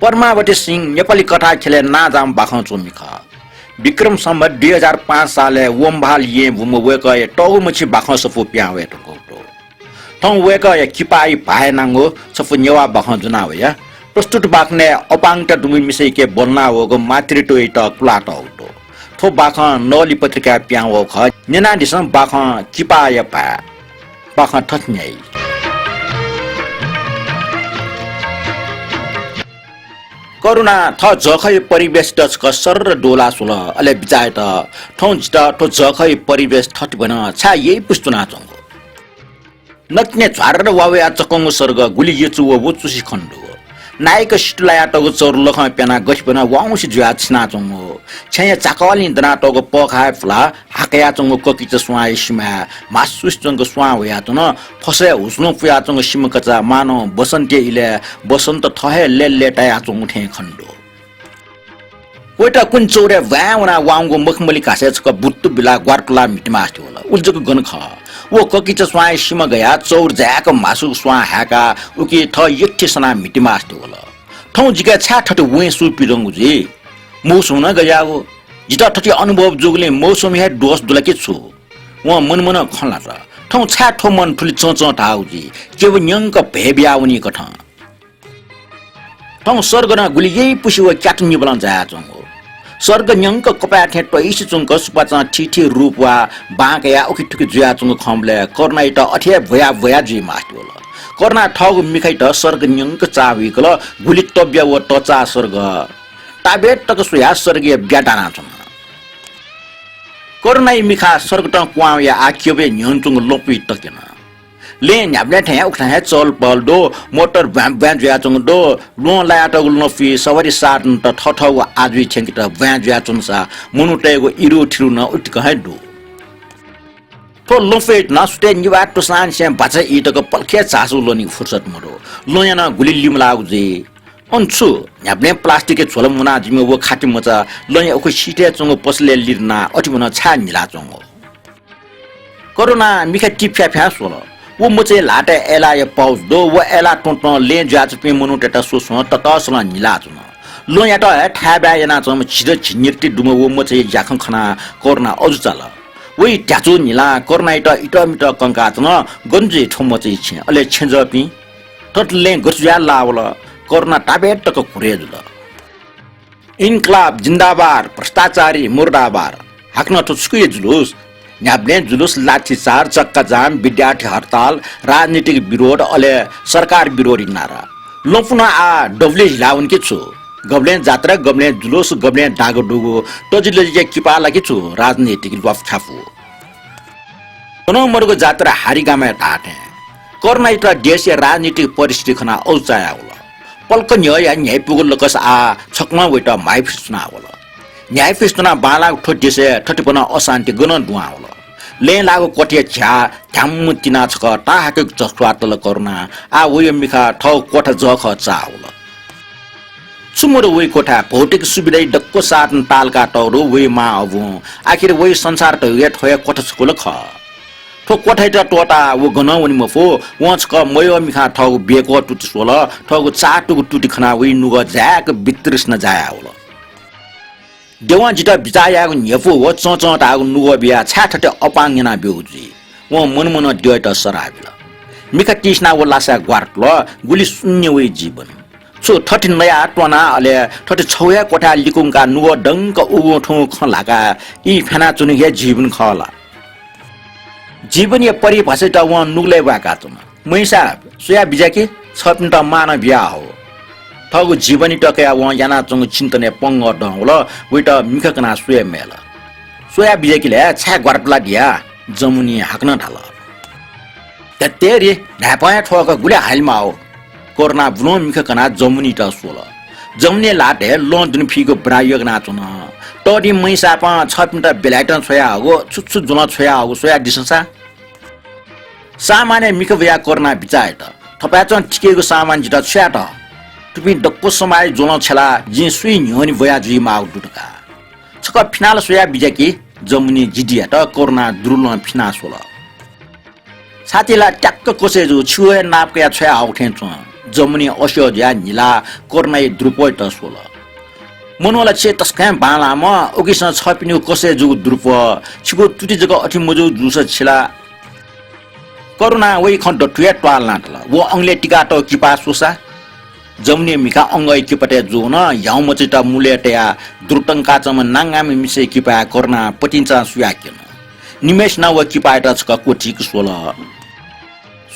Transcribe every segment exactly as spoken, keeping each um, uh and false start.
पद्मावती सिंह नेपाली कथा ख्यलय् नांजाःम्ह बाखं च्वमि खः। विक्रम सम्वत दुई हजार पाँच सालय् वंभाल येँ बूम्ह वय्कःया तःगु मछि बाखं सफू पिहां वये धुंकूगु दु। थौं वय्कःया किपाःया भाय् नांगु सफू नेवाः बाखं ज्वना वया। प्रस्तुत बाखनय् अपांगता दुम्ह मिसायाके ब्वलना वःगु मातृत्वयात कुलातःगु दु। थ्व बाखं नवली पत्रिकाय् पिहां वःगु खः। न्यनादिसँ बाखं किपाःया भाय्। बाखं थथे न्ह्याइ। करुणा थः जःखःया परिवेशयात छकः सर्र दुला स्वल, अले बिचाः यात, थौं जितः थ्व जःखःया परिवेश थथे ब्वन छाय् यइपुसे च्वनाच्वंगु? नकतिनि झ्वार्र वा वया चकंगु सर्ग गुलि यचु व वचुसे खने दु। नाइक सितुलायातःगु चौर लखं प्यानाः गथे ब्वना वाउँसे जुयाः छिनाच्वंगु। छेँया चाकःलिं दनातःगु पःखाः पुलाः हाकयाच्वंगु ककिचा स्वांया सिमाय् म्हासुसे च्वंक स्वां वयाच्वन। फसय् हुसुलं पुयाच्वंगु सिमा कचा मानं बसन्तया इलय् बसन्त थः हे लय्‌लय्‌तायाच्वंगु थें खने दु। वयात कुन्हु चौरय् ब्वाँय् वनाः वाउँगु मखमली घासय् छकः बुत्तु बिलाः ग्वारातुलाः म्हितेमास्ति वल। उलि जक गन खः। व ककिचा स्वांया सिमा गयाः चौर जाय्‌क म्हासुक स्वां हाय्‌काः उकी थः यःथें सनाः म्हितेमास्ति वल। थौं जिके छाय् थथे वें सु पिदंगु जुइ? मौसम नं गज्याःगु। जितः थथे अनुभव जूगुलिं मौसम हे दोष दु ला कि छु? वं मनमनं खँ ल्हात। थौं छाय् थ्व मन थुलि चंचं धाःगु जुइ? केवु न्यंक भय बियावनीकथं। थौं सर्ग नं गुलि यइपुसे व क्यातुनिबलं जायाच्वंगु। सर्ग न्यंक कपाय् थें त्वइसे च्वंक सुपाँचं थीथी रूप वा बां कयाः उखेथुखे जुयाच्वंगु खंबलय् करुणायात अथे हे ब्वया ब्वया जुइमास्ति वल। करुणां थःगु मिखायात सर्ग न्यंक चाःहुइकल। गुलि तब्या व तचाः सर्ग। ताबेतक स्वयाः सर्गया ब्या दानाच्वन। करुणाया मिखा सर्गतं क्वहां वयाः आः केवुया न्ह्यःने च्वंगु लँपुइ तक्यन। लँय् न्ह्याबलें थें उकथं हे चहलपहल दु, मोटर ब्वाँय् ब्वाँय् जुयाच्वंगु दु, ल्वहं लायातःगु लँपुइ सवारी साधनत थःथःगु आजुइ थ्यंकेत ब्वाँय् जुयाच्वंसा मनूतय्‌गु इरुथिरु नं उतिकं हे दु। थ्व लँपुइ नं सुथय् निभाः त्वःसांनिसें बाचा ई तक पलखे झासु ल्वनेगु फुर्सद मदु। लँया नं गुलि लिमलाःगु जुइ। अन छु, न्ह्याबलें प्लास्टिकया झोला मुनाः जिम्ह व खातिमचा लँया उखुसिथय् च्वंगु पसलय् लिधनाः अथे मनं छाय् न्हिलाच्वंगु? करुणां मिखा तिफ्याफ्यां स्वल। व मचाया ल्हातय् अय्लाःया पाउच दु। व अय्लाः त्वँतं लँय् जुयाच्वंपिं मनूतय्त स्वस्वं ततःसलं न्हिलाच्वन। लँयात हे थाय्‌बाय् यानाच्वंम्ह झिदँ झिंनिर्ति दुम्ह व मचाया ज्याखँ खनाः करुणा अजू चाल। वया ध्याचु न्हिलां करुणायात इतःमितः कंकाच्वन। गन जुइ थ्व मचाया छेँ, अले छेँजःपिं? थथे लँय् गथे जुयाः लाः वल? करुणा ताबेतक घुरे जुल। इन्कलाब जिन्दाबाद, भ्रष्टाचारी मुर्दाबाद। हाकनं थ्व छुकिया जुलुस? न्ह्याबलें जुलुस, लाठीचार्ज, चक्काजाम, विद्यार्थी हडताल, राजनीतिक विरोध, अले सरकार विरोधी नारा। लँपु नं आः दबुलिइ हिलावन कि छु? गबलें जात्रा, गबलें जुलुस, गबलें दागदुगु, तजिलजिया किपा ला कि छु राजनीतिक ल्वाफुछाफु? गनं मदुगु जात्रा हारिगामय् धाःथें। करुणायात देशया राजनीतिक परिस्थिति खनाः अजू चायावल। पलख न्ह्यःया न्ह्याइपुगु लकस आः छकलं वयात म्हाइपुसे च्वनावल। न्ह्याइपुसे च्वनाः बांलाःगु थ्व देशय् थथे ब्वनाः अशान्ति गनं दुहां वल। लँय् लाःगु क्वथाया झ्याः ध्याम्म तिनाः छकः ताहाकय् झस्वातल करुणा। आः वया मिखा थःगु क्वथा जःखः चाःवल। छु मदु वइ क्वथाय्? भौतिक सुविधाइ दक्व साधन तालकातःगु दु वइ मां अबुं। आखिर वइ संसार धइगु हे थ्व हे क्वथा छकू ला खः। थ्व क्वथायात त्वःताः व गनं वने मफु। वं छकः मयः मिखां थःगु बेक्वः तुति स्वल। थःगु चाःतुगु तुति खनाः वइ नुगः जाय्क वितृष्णा जायावल। देवं जितः बिचाः यायेगु न्ह्यपु व चंचं धाःगु नुगः बियाः छाय् थथे अपांग यानाः ब्यूगु जुइ? वं मनमनं द्यःयात सराः बिल। मिखा तिसिनाः व लासाय् ग्वारातुल। गुलि शून्य वइ जीवन। छु थथे नयाः त्वनाः अले थथे छगू हे क्वथाय् लिकुंकाः नुगः दंक उगुं थुगुं खँ ल्हाकाः ई फ्यानाच्वनेगु हे जीवन खः ला? जीवनया परिभाषायात वं नुगलय् ब्वाकाच्वन। मय्साब, स्वया बिज्याकि, छःपिन्त मान बियाहःगु। थःगु जीवनयात कयाः वं यानाच्वंगु चिन्तनय् पंगः दं वल। वइत मिखा कनाः स्वये मयल। स्वया बिज्याकि ले, छाय् ग्वारातुलादिया? जमुनीं हाकनं धाल। दत्तेरी, न्हाय्पं हे थ्वःक गुलि हाले माःगु? करुणां बुलं मिखा कनाः जमुनीत स्वल। जमुनीया ल्हातय् लँ दुने फीगु ब्राँ यग्नाच्वन। तःधिं मय्सापं छःपिन्त बेलायेतं छ्वयाहःगु, छु छु ज्वलं छ्वयाहःगु स्वयादिसँ सा। सामानय् मिखा वयाः करुणां बिचाः यात। थपाय्च्वं थिकेगु सामान जितः छु यात? थुपिं दक्व समाय् ज्वलं छ्यलाः जिं सुइ न्ह्यःने ब्वया जुइमाःगु दु धकाः। छकः फिनाल स्वया बिज्याकि, जमुनीं जिद्दीयात करुणां दुरुलं फिनाः स्वल। छाति ला ट्याक्क क्वचय् जू, छिगु हे नाप कयाः छ्वयाहःगु थें च्वं। जमुनी असह्य जुयाः न्हिलाः करुणाया द्रुपयात स्वल। मनू ला छि तसकं बांलाःम्ह, उकिसं छःपिनिगु कषय् जूगु द्रुप, छिगु तुति जक अथे मजू जूसा छि ला। करुणां वइ खँ दथुइ हे त्वालना तल। व अंगलय् तिकातःगु किपा स्वसा जमुनी मिखा अंगःया किपातय् जूवन ह्याउँमचायात मुलय् तयाः द्रुतंकाच्वंम्ह नांगाम्ह मिसाया किपाय् करुणां पतिंचां सुयाक्यन। निम्हय्सिनं व किपायात छकः क्वथीक स्वल।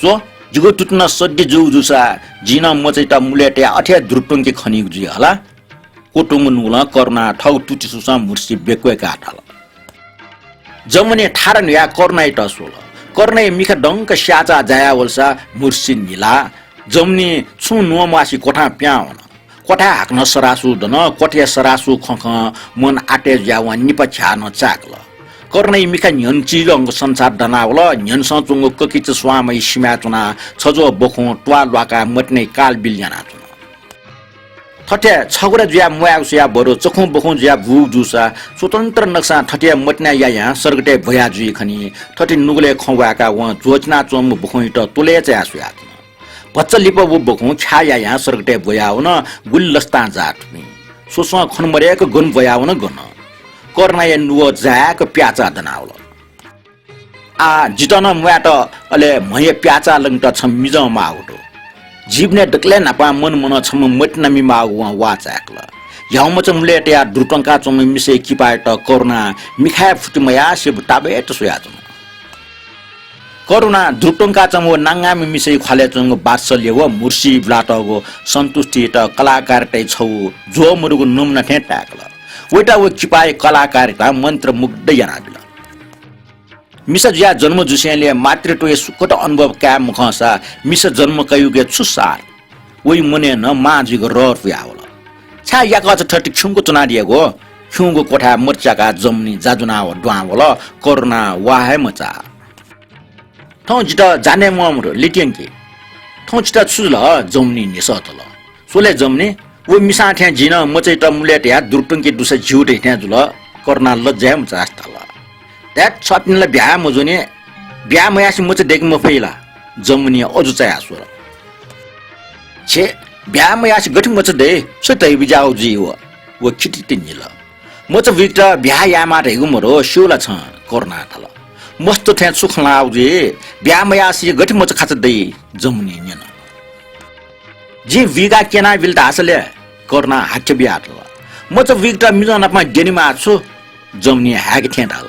स्व, जिगु तुति नं सद्य जूगु जूसा जिं नं मचायात मुलय् तयाः अथे हे द्रुतंके खनीगु जुइ हला। क्वतुंगु नुगलं करुणां थःगु तुति स्वसं म्हुर्सी ब्यक्वय्काः धाल। जमुनी थारा न्हुयाः करुणायात स्वल। करुणाया मिखा दंक स्याःचाः जायावलसा म्हुर्सी न्हिलाः जमुनी छुं न्वंम्वाःसे क्वथां पिहां वन। क्वथाय् हाकनं सरासू दन। क्वथाय् सरासू खँ खँ मन आतय् जुयाः वं निपा झ्याः नं चाय्कल। करुणाया मिखा न्ह्यःने चिधंक संसार दनावल। न्ह्यःनेसं च्वंगु ककिचा स्वांमाया सिमाय् च्वनाः छज्वः बखुं त्वाः ल्वाकाः मतिनाया कालबिल यानाच्वन। थथे छगुदा जुयाः म्वायेगु स्वयाः बरु चखुं बखुं जुयाः बूगु जूसा स्वतन्त्र नकसां थथे मतिनाया यायां सर्गतय् ब्वया जुइ खनी। थथे नुगलय् खँ वाय्काः वं ज्वःतिनाच्वंम्ह बखुंयात त्वलय् चायाः स्वयाच्वन। भचा लिपा व बखुं ख्याः यायां सर्गतय् ब्वयावन। गुलि लसतां जाः थुनी। स्वसं खने मदय्क गन ब्वयावन गन। करुणाया नुगः जाय्क प्याःचाः दनावल। आः जितः नं म्वायेत अले म्हया प्याःचाः लंकेत छम्ह मिजं माःगु दु। जीवनय् दकलय् न्हापां मन मनं छम्ह मतिनामि माःगु वं वाः चाय्कल। ह्याउँमचा मुलय् तयाः द्रुतंकाच्वंम्ह मिसाया किपायात करुणां मिखाय् फुति मयासें ताबय्त स्वयाच्वन। करुणां द्रुतंकाच्वंम्ह व नांगाम्ह मिसाया ख्वालय् च्वंगु वात्सल्य व म्हुर्सी ब्वयातःगु सन्तुष्टियात कलाकारिताया छगू ज्वः मदुगु नमुना थें ताय्कल। वयात व किपाया कलाकारितां मन्त्रमुग्ध यानाबिल। मिसा जुयाः जन्म जूसेंलि मातृत्वया सुखद अनुभव काये मखंसा मिसा जन्म कयागुया छु सार? वइ मनय् नं मां जुइगु रहर पुयावल। छाय् याकःचा थथे खिउँक च्वनादियागु? खिउँगु क्वथाय् मत च्याकाः जमुनी जाजुनाः दुहां वल। करुणा वा हे मचाः। थौं जितः जाने म्वाःम्ह दु, लित्यंकि। थौं छितः छु जुल? जमुनी न्ह्यसः तल। स्वले जमुनी, व मिसां थें जिं नं मचायात मुलय् तयाः द्रुतंके दुसा झिउ दइ थें जुल। करुणां लज्जा हे मचासे धाल। ध्यात, छःपिनि ला ब्याहा हे मजूनि, ब्याहा मयासे मचा दय्के मफइ ला? जमुनी अजू चायाः स्वल। छे, ब्याहा मयासे गथे मचा दइ? छु धइबिज्याःगु जुइ व? व खितिति न्हिल। मचा बुइकेत ब्याहा यायेमाः धइगु मदु, स्यू ला छं? करुणां धाल। मस्त थें छु खँ ल्हाःगु जुइ? ब्याहा मयासे गथे मचा खाचा दइ? जमुनी न्यन। जिं बुइकाः क्यनाबिल धाःसा ले? करुणां हाथ्य बियाः धाल। मचा बुइकेत मिजं नाप द्यनेमाः छु? जमुनी हाय्‌के थें धाल।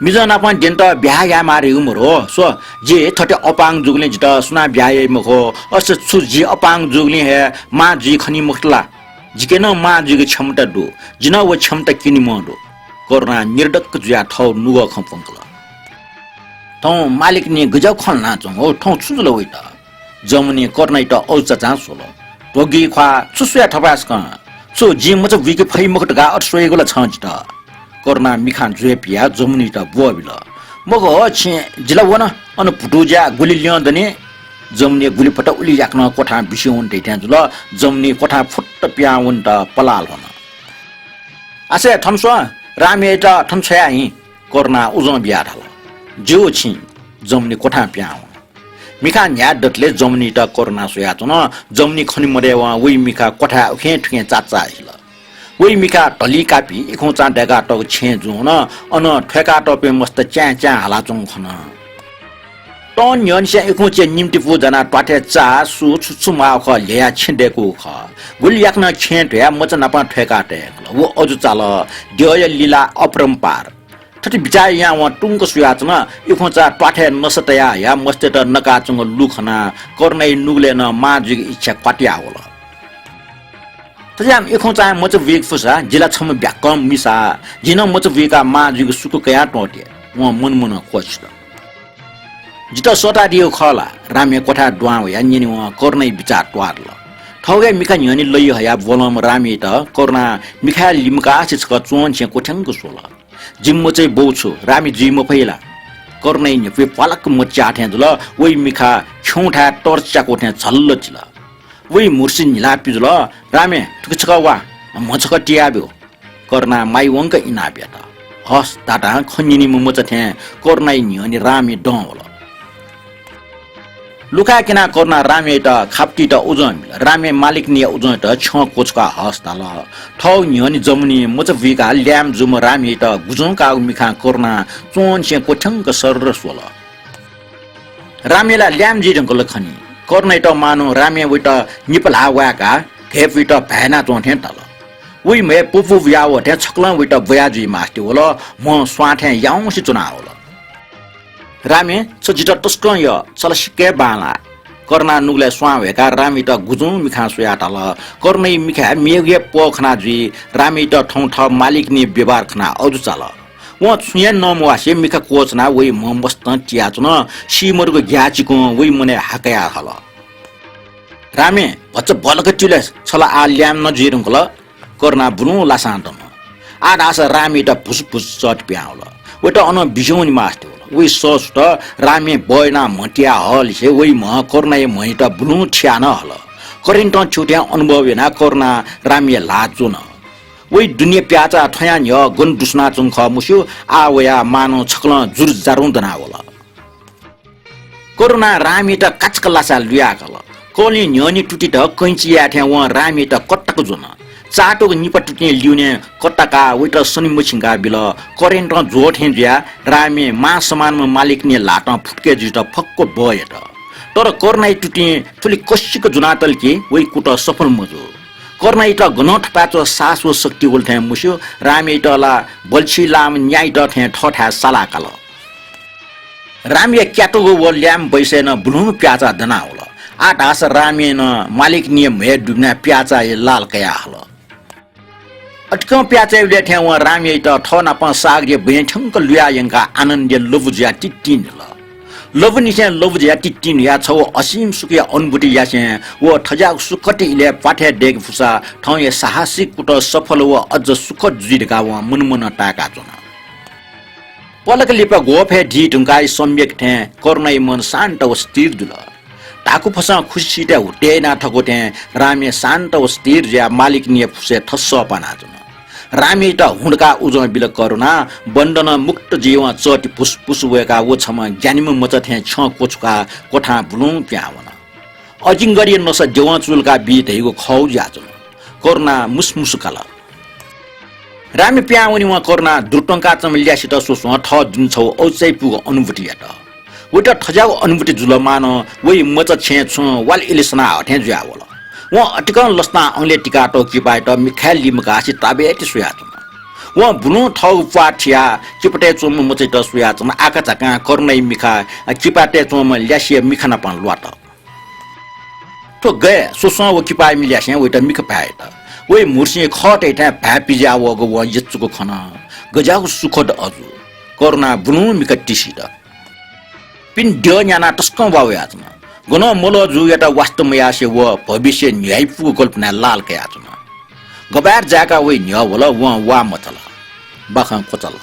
मिजं नाप द्यनेत ब्याहा यायेमाः धइगु मदु। स्व, जि थथे अपांग जूगुलिं जितः सुनां ब्याहा याइ मखु, अथे छु जि अपांग जूगुलिं हे मां जुइ खनी मखुत ला? जिके नं मां जुइगु क्षमता दु। जि नं व क्षमता क्यनीम्ह दु। करुणां निर्धक्क जुयाः थःगु नुगः खँ प्वंकल। थौं मालिकनी गज्याःगु खँ ल्हानाच्वंगु, थौं छु जुल वइत? जमुनी करुणायात अजू चाचां स्वल। ध्वगि ख्वाः, छु स्वया थपाय्‌सकं? छु जिं मचा बुइके फइ मखु धकाः अथे स्वयागु ला छं जितः? करुणां मिखां ज्वय् पियाः जमुनीयात ब्वःबिल। मखु हो, छिं जि ला वन, अन भुतुज्या गुलि ल्यं दनि। जमुनी गुलि फत उलि याकनं क्वथां बिस्युं वने दइ थें जुल। जमुनी क्वथां फुत्त पिहां वनेत पलाः ल्ह्वन। आसे, थन स्व, रामयात थन छ्वया हिँ। करुणां उजं बियाः धाल। ज्यू छिं। जमुनी क्वथां पिहां वन। मिखां न्ह्याः दतले जमुनीयात करुणां स्वयाच्वन। जमुनी खने मदय्वं वइ मिखा क्वथाय् उखें थुखें चाचाः हिल। वइ मिखा धलिं कापि इखुंचां दय्कातःगु छेँय् जुं वन। अन थ्वय्कातःपिं मस्त च्यां च्यां हालाच्वंगु खन। तं न्ह्यःनिसें इखुंचाया निम्तिपु जानाः त्वाथय् चा, सु, छु छु माःगु खः ल्ह्ययाः छेँ दय्कूगु खः। गुलि याकनं छेँ ध्वयाः मचा नाप थ्वय्का तयेकल। व अजू चाल। द्यःया लीला अपरम्पार। थथे बिचाः यायां वं तुंक स्वयाच्वन। इखुंचां त्वाथय् नसा तयाः हयाः मस्तय्त नकाच्वंगु लु खनाः करुणाया नुगलय् नं मां जुइगु इच्छा क्वातुयाः वल। थज्याःम्ह इखुंचां मचा बुइके फुसा जि ला छम्ह ब्याक्कं मिसा, जिं नं मचा बुइकाः मां जुइगु सुख कयां त्वःते। वं मन मनं क्वःछित। जितः सःतादीगु खः ला? रामया क्वथाय् दुहां वयाः न्यनेवं करुणाया बिचाः त्वाःतल। थःगु हे मिखा न्ह्यःने लय् हयाः ब्वलंम्ह रामयात करुणां मिखाय् लिमकासे छकः च्वंनिसें क्वथ्यंक स्वल। जिमि मचाया बौ छु, रामे जुइ मफइ ला? करुणाया न्ह्यपुइ प्वालाक मच्याः थें जुल। वइ मिखा खिउँथाय् टर्च च्याकू थें झल्ल थिल। वइ म्हुर्सी न्हिलाः पिजुल। रामे, थुकी छकः वा, म्ह छकः तियाब्यु। करुणां माइवंक इनाप यात। हस धाधां खँ न्यनीम्ह मचा थें करुणाया न्ह्यःने रामे दं वल। लुखाय् क्यनाः करुणां रामयात खापतियात उजं बिल। रामया मालिकनीया उजंयात छ्यं क्वछुकाः हःसा धाल। थःगु न्ह्यःने जमुनी मचा बुइकाः ल्याय्म्ह जूम्ह रामयात गुजं काःगु मिखां करुणा च्वंनिसें क्वथ्यंक सर्र स्वल। रामया ला ल्याय्म्ह जुइ धुंकल खनी। करुणायात मांनं रामया वइत निपा ल्हाः वाय्काः घय्पुइत भाय् यानाच्वं थें ताल। वइ म्हय् पुपु बुयावः थें छकलं वइत ब्वया जुइ मास्ति वल। म्ह स्वां थें याउँसे च्वनावल। रामे, छ जितः तसकं यः, छ ला सिक्क हे बांलाः। करुणां नुगलय् स्वां वय्काः रामयात गुजं मिखां स्वयाः धाल। करुणाया मिखाय् मेगु हे पः खना जुइ। रामयात थौं थः मालिकनीया व्यवहार खनाः अजू चाल। वं छुं हे नमवासे मिखा क्वःछनाः वइ म्ह मस्तं तियाच्वन। सी मदुगु ग्याःचिकुं वइ मनय् हा कयाः हल। रामे, भचा बल्लाक ति ले, छ ला आः ल्याय्म्ह नं जुइ धुंकल। करुणा बुलुं लासां दन। आः धाःसा रामयात भुसुभुस चःति पिहां वल। वइत अनं बिस्युं वने मास्ति वल। वइ सःसुत रामे बः यानाः म्ह तिया हःलिसे वइ म्ह करुणाया म्हयात बुलुं थियाः नं हल। करेन्टं थ्यू थें अनुभव यानाः करुणां रामया ल्हाः ज्वन। वइ दुने प्याःचाः थ्वयां न्ह्यः गन दुसुनाच्वंगु खः मस्यू, आः वयाः मांनं छकलं जुरुजारुं दनावल। करुणां रामयात काचाक्क लासाय् लुयाकाल। कलंया न्ह्यःने तुतित कैंची याये थें वं रामयात कत्ताक ज्वन। चाःतुगु निपा तुतिं लिउने कत्ताकाः वइत सने मछिंकाः बिल। करेन्टं ज्वः थें जुयाः रामया मां समानम्ह मालिकनीया ल्हातं फुतुके जुइत फक्व बः यात। तर करुणाया तुतिं थुलि कसिक ज्वनातल कि वइ कुतः सफल मजू। करुणायात गनं थपाय्च्वः साहस व शक्ति वल थें मस्यू, रामयात ला बल्छि लाःम्ह न्याइत थें थःथाय् सालाकाल। रामया क्यातुगु व ल्याय्म्ह बैसय् नं बुलुं प्याःचाः दनावल। आः धाःसा रामया नं मालिकनीया म्हय् दुबिनाः प्याःचाःया लाल कयाः हल। अतिकं प्याःचाःया उलय् थें वं रामयात थः नाप सागरया बँय् थ्यंक लुयाः यंकाः आनन्दया लबु जुयाः तित्तिं न्हुल। लबुनिसें लबु जुयाः तित्तिं न्हुयाः छगू असीम सुखया अनुभूति यासें व थज्याःगु सुखद इलय् प्वाथय् दय्के फुसा थौंया साहसिक कुतः सफल व अझ सुखद जुइ धकाः वं मनमनं ताय्काच्वन। पलख लिपा ग्वःफय् दी धुंकाः सम्यक थें करुणाया मन शान्त व स्थिर जुल। धाकुफसं खुसिसितय् हुत्ते याना थकू थें रामे शान्त व स्थिर जुयाः मालिकनीया फुसय् थस्सः पानाच्वन। रामयात हुँ धकाः उजं बिल करुणां। बन्धनं मुक्त जुइवं चःति पुसपुस वय्काः व छम्ह ग्यानीम्ह मचा थें छ्यं क्वछुकाः क्वथां बुलुं पिहां वन। अजिंगरया नसा द्यवं चुलुका बी धइगु खः जुयाच्वन। करुणां मुसुमुसु काल। रामे पिहां वनेवं करुणां दुर्तंकाच्वंम्ह ल्यासेत स्वस्वं थः दुने छगू औचाइ पूगु अनुभूति यात। वइत थज्याःगु अनुभूति जुल मानं वइ मचा छेँय् छुं वाल इलि सना हःथें जुयावल। वं अतिकं लसतां अंगलय् तिकातःगु किपायात मिखाय् लिमकासे ताबेति स्वयाच्वन। वं बुलुं थःगु प्वाः थियाः किपातय् च्वंम्ह मचायात स्वयाच्वन। आकाझाकां करुणाया मिखा किपातय् च्वंम्ह ल्यासेया मिखा नाप ल्वात। थ्व गय् स्वस्वं व किपाःम्ह ल्यासें वइत मिखा भाय् यात। वइ म्हुर्सिं खः तइथाय् भाय् पिज्याः वःगु वं यचुक खन। गज्याःगु सुखद अजू। करुणां बुलुं मिखा तिसित। पिने द्यः न्यानाः तसकं वा वयाच्वन। गनं मलः जूयात वास्ता मयासें व भविष्य न्ह्याइपुगु कल्पनाय् लाल कयाच्वन। गबाय् जाय्काः वइ न्ह्यः वल, वं वा मचाल। बाखं क्वचाल।